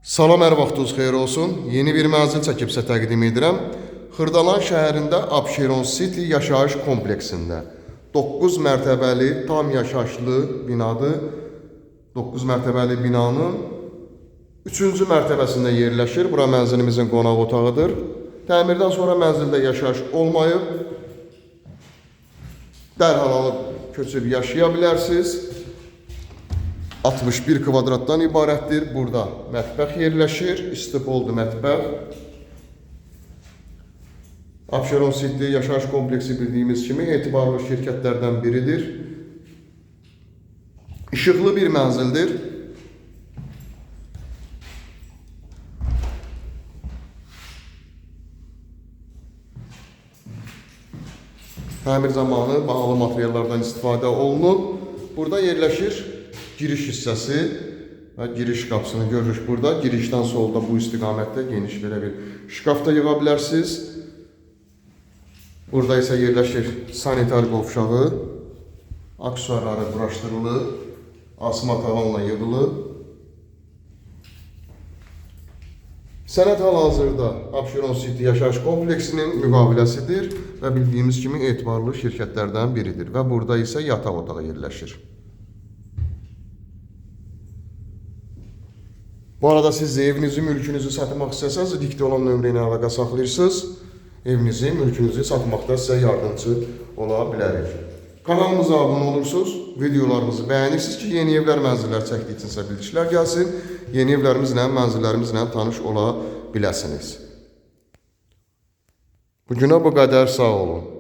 Salam, hər vaxtınız xeyir olsun. Yeni bir mənzil çəkib sizə təqdim edirəm. Xırdalan şəhərində Abşeron City yaşayış kompleksində 9 mərtəbəli tam yaşayışlı binadır. 9 mərtəbəli binanın 3-cü mərtəbəsində yerləşir. Bura mənzilimizin qonaq otağıdır. Təmirdən sonra mənzildə yaşayış olmayıb. Dərhal alıb köçüb yaşaya bilərsiniz. 61 kvadratdan ibarətdir. Burada mətbəx yerləşir. İstipoldu mətbəx. Abşeron City yaşayış kompleksi bildiyimiz kimi etibarlı şirkətlərdən biridir. İşıqlı bir mənzildir. Təmir zamanı bahalı materiallardan istifadə olunub. Burada yerləşir giriş hissəsi və giriş qapısını görürük burada. Girişdən solda bu istiqamətdə geniş belə bir şkaf da yığa bilərsiniz. Burada isə yerləşir sanitar qovşağı. Aksesuarları quraşdırılıb, asma tavanla yığılıb. Sənəd hal-hazırda Abşeron City yaşayış kompleksinin müqaviləsidir və bildiyimiz kimi etibarlı şirkətlərdən biridir və burada isə yataq otağı yerləşir. Bu arada siz də evinizi, mülkünüzü satmaq istəsəniz, dikdə olan nömrə ilə əlaqə saxlayırsınız. Evinizi, mülkünüzü satmaqda sizə yardımçı ola bilərik. Kanalımıza abunə olursunuz, videolarımızı bəyənirsiniz ki, yeni evlər, mənzillər çəkdikcə sizə bildirişlər gəlsin. Yeni evlərimizlə, mənzillərimizlə tanış ola biləsiniz. Bugünə bu qədər, sağ olun.